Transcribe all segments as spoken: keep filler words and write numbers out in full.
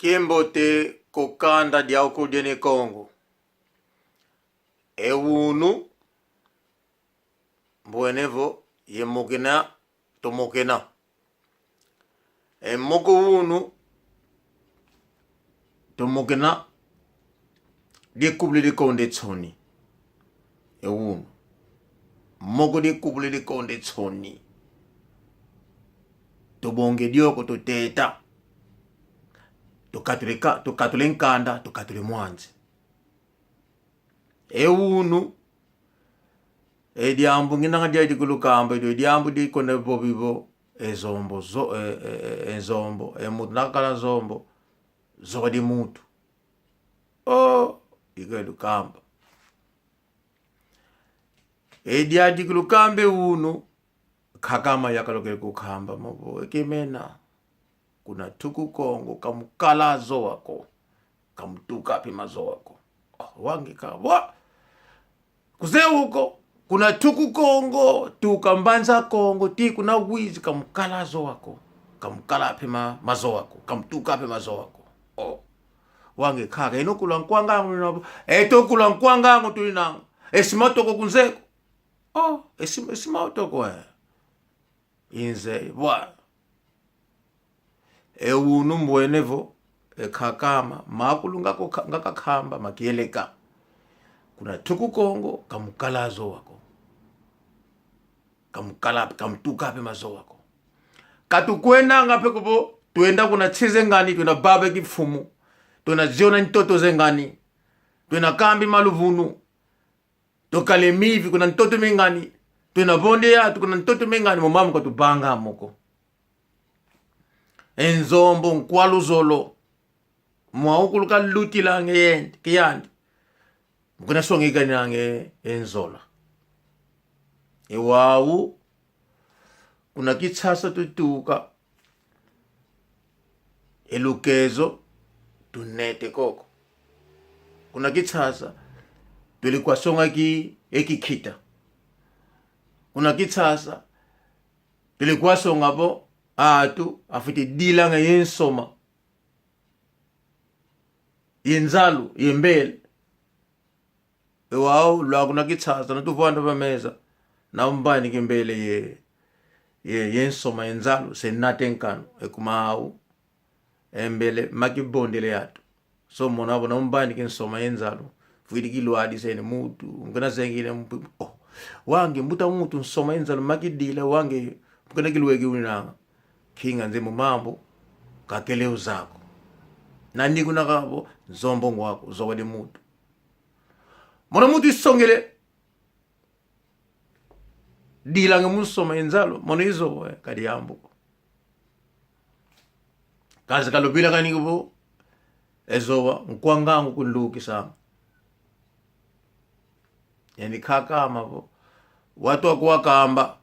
Kiambote ku kanda diaku dia Ne Kongo. E unu, mbwene vo, ye mokena, tumokena. E moko unu, tumokena, dikubuli dikonde nsoni. E unu. Moko dikubuli dikonde nsoni. Tubonge dioko tuteta. Tukatule ka-, tukatule nkanda, tukatule mwanzi. E unu. E diambu nginanga dia dikulukamba, e diambu dikonde vovi vo. E Zombo, zo-, e, e, e, e Zombo, e muntu nakala Zombo. Zowa di muntu. Oh, ike lukamba. E dia dikulukamba e unu, kakama yakalokele kukamba mavo, ekemena. Kuna tuku Kongo, kamukala zowa ko. Kamutuka pe mazowa ko. Oh, wange ka, wa. Kuze uko, kuna tuku Kongo, tuka Mbanza Kongo, ti kuna wizi kamukala zowa ko. Kamukala pe ma-, mazowa ko. Kamutuka pe mazowa ko. Oh. Wange kaka, ino kula nkwa ngangu nina, eto kula nkwa ngangu tuinanga. Esi matoko kunzeko. Oh, esi, esi matoko, eh. Inze, bwa. E unu mbwene vo, e kakama, makulu ngako ka-, ngakakamba, makieleka. Kuna tuku Kongo, kamukala zowa ko. Kamukala, kamutuka pe mazowa ko. Katukwendanga pe ko vo, twenda kuna nsi ze ngani, twenda baba kimfumu, twenda ziona ntoto ze ngani, twenda kambi maluvunu, tukale mivi kuna ntoto mi ngani, twenda vonde yatu kuna ntoto mi ngani, mo mamo katubanga mo ko. E Nzombo nkwa luzolo. Mwa ukuluka lutilange yandi, kiyandi. Mukuna songekanange e nzola. E wau, kuna Kinshasa tutuka. E lukezo, tunete koko. Kuna Kinshasa, twele kwasonga ki, e kinkita. Kuna Kinshasa, twele kwasonga vo, atu, afwete dilanga ye nsoma. Ye nzalu, ye mbele. E wau, lwa kuna Kinshasa, na tuvwanda va meza, na umbanike mbele ye, ye, ye nsoma ye nzalu, se nate nkanu, e kuma au, e mbele, makibondele yatu. So mona vo na umbanike nsoma ye nzalu, fwidi kilwadisene mutu, mukana zengile mpu-, oh, wange mbuta mutu nsoma ye nzalu, makidila, wange, mukana kilweki unanga. Kinga nze mu mambu, kakele uzako. Nani kuna kavo, Nzombo ngwako, zowa di mutu. Mono mutu isongele, dilanga mu nsoma ye nzalu, mono izowa, eh, kadi yambu. Kansi kalubila kani kubo, e zowa, nkwa ngangu kunlukisa. Yani kakama vo, watu wakuwakamba,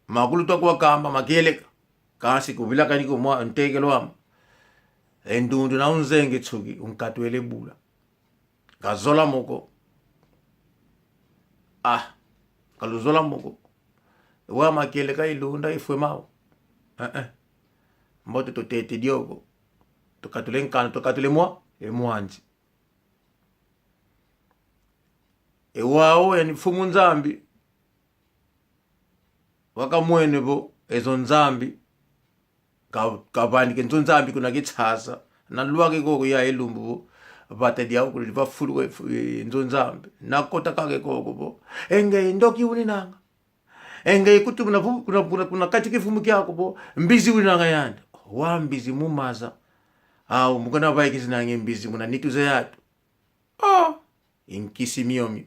makulu twakuwakamba, makieleka. Kansi kuvilakani ko mwa ntekelo ama. E ndundu na unzenge nsuki, unkatwele bula. Kazola mo ko. Ah, kaluzola mo ko. Wa makieleka ilunda ifwe mau. Eh, eh. Mbote tutete dioko. Tukatule nkanda, tukatule mwa, e mwanzi. E wau, yani Mfumu Nzambi. Wakamwene vo, ezo Nzambi, ka-, kavanike nzo Nzambi kuna Kinshasa. Na lwake koko ya ilumbu vo, vata diau kuli vafulu kwe fu-, e, nzo Nzambi. Na kota kake koko vo, e nge ndoki uninanga. E nge kutu kuna fu-, kuna, kuna, kuna kati kifumu kiaku vo, mbizi uninanga yandi. Wa mbizi mu maza. Au, mukana vaikisinange mbizi muna nitu ze yatu. Oh, inkisi miomio.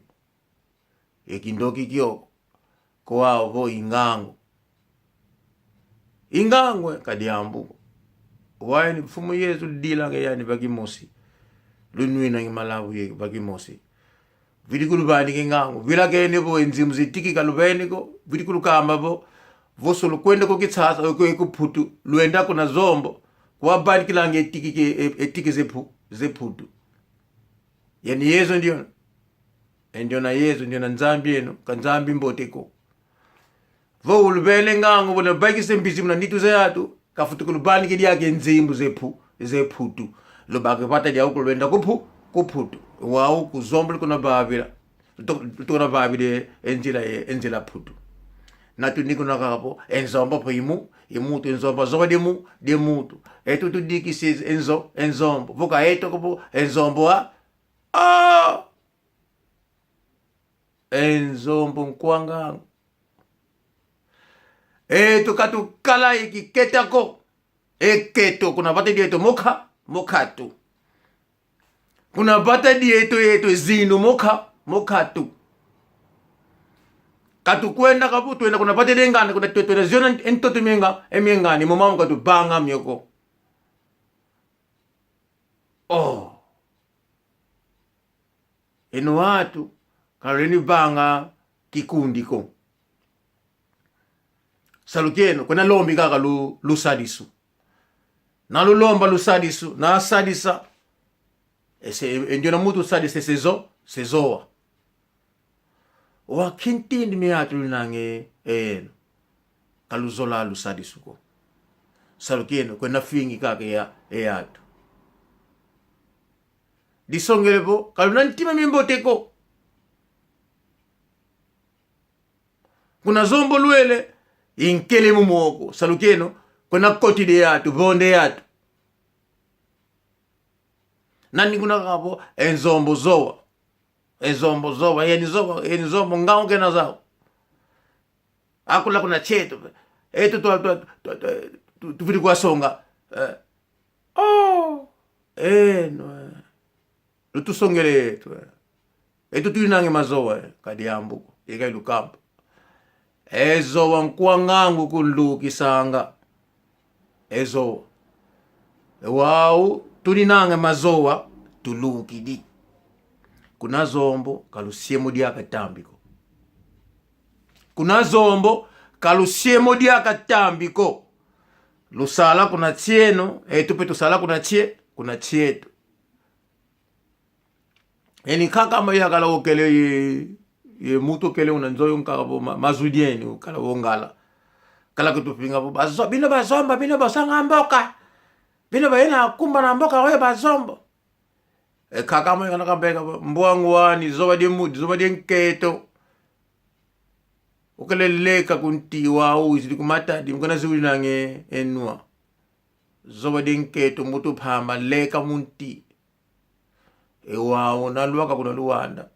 E kindoki kioko. Kwa vo ingangu. Ingangu, eh, kadi yambu. Wau yani Mfumu Yesu dilanga yani va kimosi. Lunwinange malavu ye va kimosi. Vidi kuluvanike ngangu. Vilakene vo e nzimbu ze tiki kaluvene ko. Vidi kulukamba vo. Vo so lukwenda ku Kinshasa, ku, ku Mputu. Lwenda kuna Zombo. Kwavanikilange e tiki ke, e, e tiki ze Mpu-, ze Mputu. Yani Yesu ndiona. E ndiona Yesu, ndiona Nzambi eno, ka Nzambi mbote ko. Vo uluvele ngangu, vo na vaikise mbizi muna nitu ze yatu, kafutu kuluvanike diaka e nzimbu ze Mpu-, ze Putu. Lubaki vata diau kulwenda ku Pu-, ku Putu. Wau ku Zombo lukuna vavila. Lutu-, lutukuna vavila e nzila ye, e nzila Putu. Natu ni kuna kaka vo, e Nzombo vo i mu-, i mutu, e Nzombo zoba die mu-, die mutu. Etu tudikisi e Nzo-, e Nzombo. Vo ka etu ko vo, e Nzombo a, ah! E Nzombo nkwa ngangu. Etu katukala ikiketa ko. Eketo, kuna vata dieto moka, mokatu. Kuna vata dieto, eto zinu moka, mokatu. Katukwenda kabu, twenda kuna vata diengana, kuna twe-, twenda ziona ntoto mienga, e miengani, mo mamu katuvanga mio ko. Oh. Eno atu, kaleni vanga kikundi ko. Salu kieno, kwena lombi kaka lu-, lusadisu. Na lulomba lusadisu, na sadisa. Ese, e ndiona mutu sadisa se zo-, se zowa. Wa kintindi mia atu lunange eno. Kaluzola lusadisu ko. Salu kieno, kwena fingi kaka ya, e atu. Disongele vo, kaluna ntima miambote ko. Kuna Zombo lwele, inkele mu moko. Salu kieno, kwena kotide atu, vonde atu. Nani kuna kaka vo, e Nzombo zowa. E Nzombo zowa, e ni zowa, e ni Nzombo ngangu kena zau. Akula kuna chetu. Etu tu, tu, tu, tu, tu, tufiti kwasonga. Eh. Oh. Eno, eh. Lutusongele etu, eh. Etu tuinange mazowa, eh. Kadi ambu ko. Ika ilukamba. E zowa nkwa ngangu kunlukisanga. E zowa. E wau, tuninange mazowa, tulukidi. Kuna Zombo, kalusiemo diaka tambi ko. Kuna Zombo, kalusiemo diaka tambi ko. Lusala kuna chieno, etu pe tusala kuna chie-, kuna chietu. Eni kakamba yakala okele ye, ye mutu okele una nzoyo nkaka vo ma-, mazudi eni ukala vo ngala. Kala kutufinga vo bazo-, bino bazombo, bino basanga mboka. Bino bayena kumba na mboka oyo bazombo. E kakamba yakala kambeka vo, mbwa ngwani, zoba die mu-, zoba die nketo. Okele leka kunti wau, izidi ku Matadi, mukana ziwinange enwa. Zoba die nketo, mutu pamba, leka munti. E wau, na lwaka kuna Luanda.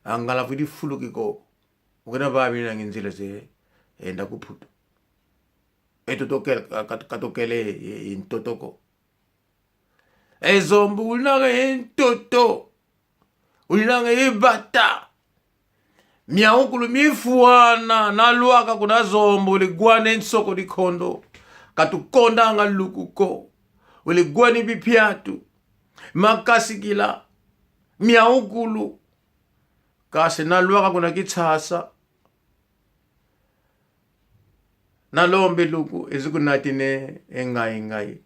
Angala fwidi fuluki ko. Ukena vavila ngi nzila ze enda ku Putu. Eto tokele, kat-, katokele, e, e, ntoto ko. E Zombo ulinange e ntoto. Ulinange e vata. Miaukulu mifwana na lwaka kuna Zombo, uligwane nsoko dikondo. Katukondanga luku ko. Uligwani bipiatu. Makasikila. Miaukulu. Kasi na lwaka kuna Kinshasa. Na lombi luku, izi kunatine e ngai ngai.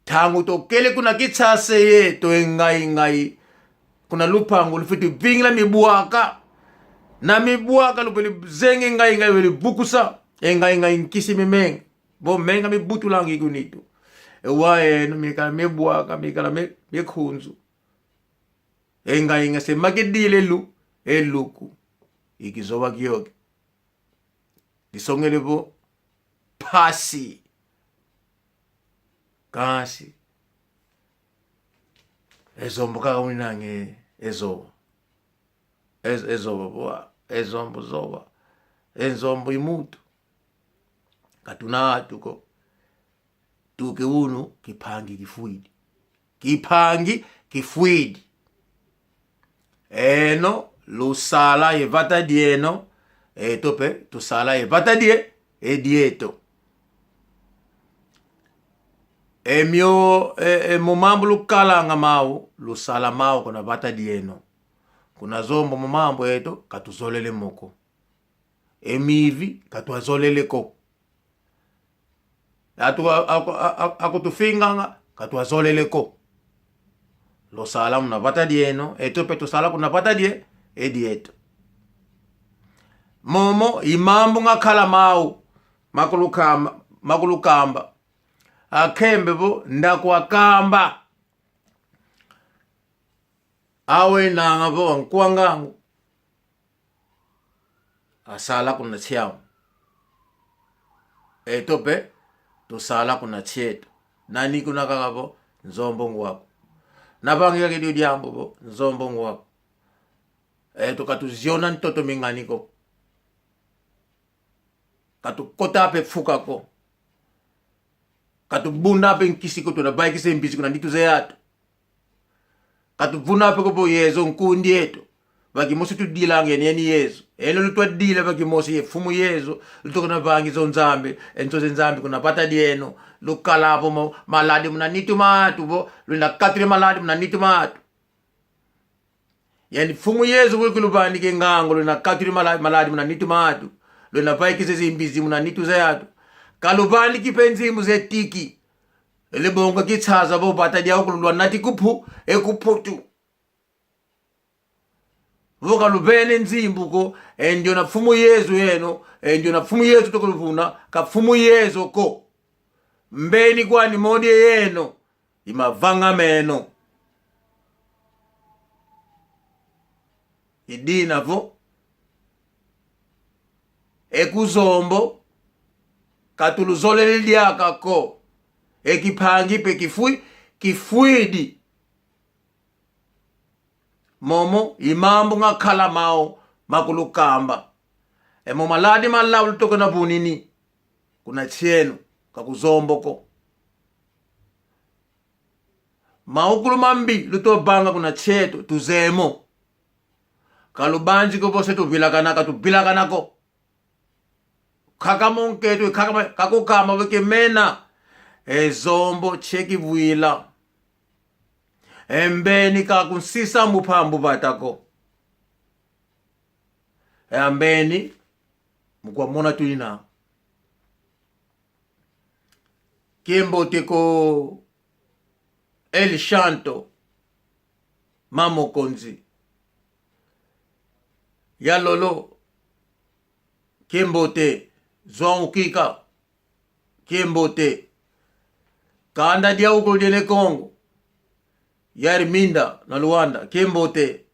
Ntangu tokele kuna Kinshasa yeto e ngai ngai. Kuna lupangu lufwiti vingila mibwaka. Na mibwaka lupeli zenge ngai ngai weli vukusa. E ngai ngai nkisi mimenga. Vo menga mibutulangi kunitu. E wa eno mikala mibwaka, mikala mi-, mikunzu. E ngai ngai se makidile lu-, e luku. Ikizowa kioki. Disongele vo mpasi. Kansi. E Zombo kaka uninange e zowa. E, e zowa vo, e Zombo zowa. E Zombo i mutu. Katuna atu ko. Tuke unu, kimpangi kifwidi. Kimpangi kifwidi. Eno, lusala e vata dieno, eto pe, tusala e vata die, e dieto. E mio, e, e mo mambu lukalanga mau, lusala mau kuna vata dieno. Kuna Zombo mo mambu eto, katuzolele mo ko. E mivi, katwazolele ko. Atu a-, aku-, a-, a-, akutufinganga, katwazolele ko. Lusala muna vata dieno, eto pe tusala kuna vata die, e dieto. Momo, i mambu ngakala mau, makulukamba, makulukamba. Akembe vo ndakwa kamba. Awe nanga vo ankwanga. Asala kuna nsi amu. Eto pe, tusala kuna nsi eto. Nani kuna kaka vo, Nzombo ngwaku. Navangi kaka dio diambu vo, Nzombo ngwaku. Eto katuziona ntoto mingani ko. Katukota pe fuka ko. Katuvuna pe nkisi ko, tuna vaikisa e mbizi kuna nitu za atu. Katuvuna pe ko vo Yezu nkundi eto. Vakimosi tudilanga eni, eni Yezu. Eno lutwadila vakimosi ye Mfumu Yezu. Lutokena vangi zo Nzambi, e nzo ze Nzambi kuna vata dieno. Lukala vo mo-, maladi muna nitu ma atu vo. Lwenda katula maladi muna nitu ma atu. Yani Mfumu Yezu wiki luvanike ngangu, lwenda katula mala-, maladi muna nitu ma atu, lwenda vaikisa ze mbizi muna nitu za atu. Kaluvaniki pe nzimbu ze tiki. Ele bonga Kinshasa vo vata diawu kululwa nati kupu, e ku Mputu. Vo kaluvene nzimbu ko, e ndiona Mfumu Yezu eno, e ndiona Mfumu Yezu tukuluvuna, ka Mfumu Yezu ko. Mbeni kwani modi yeno. I mavanga meno. I dina vo e ku Zombo katuluzolele diaka ko. E kimpangi pe kifwi-, kifwidi. Momo i mambu ngakala mau makulukamba. E mo maladi malau lutokena vunini kuna nsi enu, ka ku Zombo ko. Maukulu mambi lutuvanga kuna nsi eto, tuzeye mo. Kalubanzi ko vo se tuvilakana, katuvilakana ko. Kaka mo nketo, kaka ma-, kakukamba vo Kemena. E Zombo nsi kivwila. E mbeni kakunsisa mu mpambu vata ko. E ambeni, mukwamona tuina. Kiambote ko El Shanto, Mama Mokonzi. Ya Lolo, kiambote. João Ukika, kiambote. Kanda diaukulu dia Ne Kongo, ya Arminda na Luanda, kiambote.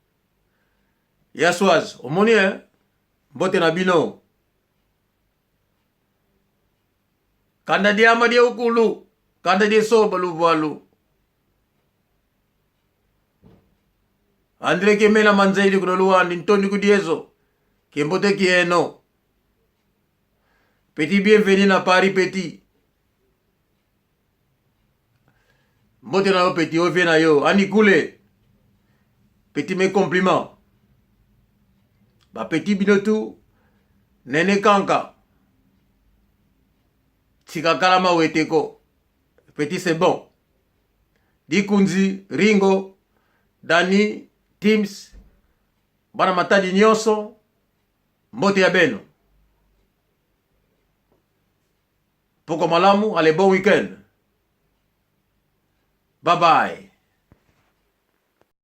Ya Swaz, omoni e? Mbote na bino. Kanda diama diaukulu, kanda dia Soba Luvwalu. André Kemena Manzeli kuna Luanda, ntondi kudiezo. Kiambote kieno. Petit Bienvenu na Paris, Petit. Mbote na yo, Petit, ovie na yo. Ani Kule. Petit, mes compliments. Ba Petit bino tu, Nene Kanka. Tika kala mawete ko. Petit, c'est bon. Dikunzi, Ringo, Dani, Tims, bana Matadi nyonso, mbote ya beno. Pokwa malamu, allez, bon week-end. Bye bye.